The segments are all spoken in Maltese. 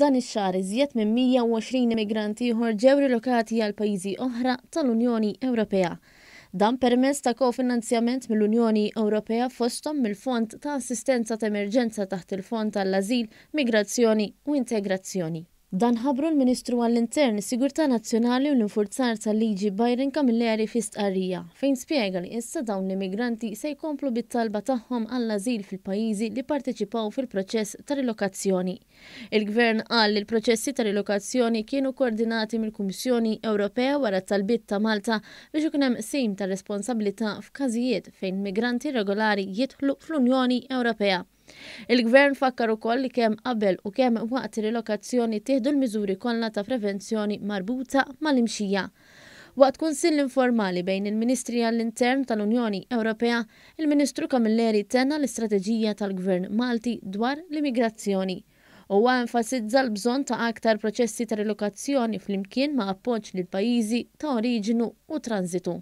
Dan ix-xahar iżjed minn 120 immigrant ieħor ġew rilokati għal pajjiżi oħra tal-Unjoni Ewropea. Dan permezz ta' kofinanzjament mill-Unjoni Ewropea fosthom mill-Fond ta' Assistenza ta' Emerġenza taħt il-Fond għall-Ażil, Migrazzjoni u Integrazzjoni. Dan ħabbru l-Ministru għall-Intern, is-Sigurtà Nazzjonali u l-Infurzar tal-Liġi Byron Camilleri fi stqarrija, fejn spjega li issa dawn l-immigranti se jkomplu bit-talba tagħhom għall-ażil fil-pajjiżi li pparteċipaw fil-proċess ta' rilokazzjoni. Il-Gvern qal li l-proċessi ta' rilokazzjoni kienu kordinati mill-Kummissjoni Ewropea wara t-talbiet ta' Malta biex ikun hemm qsim tar-responsabilità f'każijiet fejn migranti irregolari jidħlu fl-Unjoni Ewropea. Il-Gvern fakkar ukoll li kemm qabel u kemm waqt ir-rilokazzjoni ttieħdu l-miżuri kollha ta' prevenzjoni marbuta mal-imxija. Waqt kunsill informali bejn il-Ministri għall-Intern tal-Unjoni Ewropea, il-Ministru Camilleri tenna l-istrateġija tal-Gvern Malti dwar l-immigrazzjoni. Huwa enfasizza l-bżonn ta' aktar proċessi ta' rilokazzjoni flimkien ma' appoġġ lill-pajjiżi ta' oriġinu u tranżitu.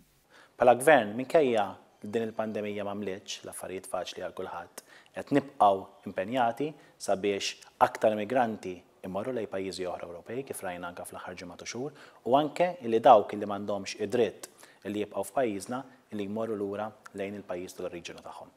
Bħala Gvern, minkejja li din il-pandemija m'għamlitx l-affarijiet faċli għal kulħadd, qed nibqgħu impenjati sabiex aktar immigranti jmorru lejn pajjiżi oħra Ewropej, kif rajna anke fl-aħħar ġimgħat u xhur, u anke li dawk li m'għandhomx id-dritt li jibqgħu f'pajjiżna li jmorru lura lejn il-pajjiż tal-oriġinu tagħhom.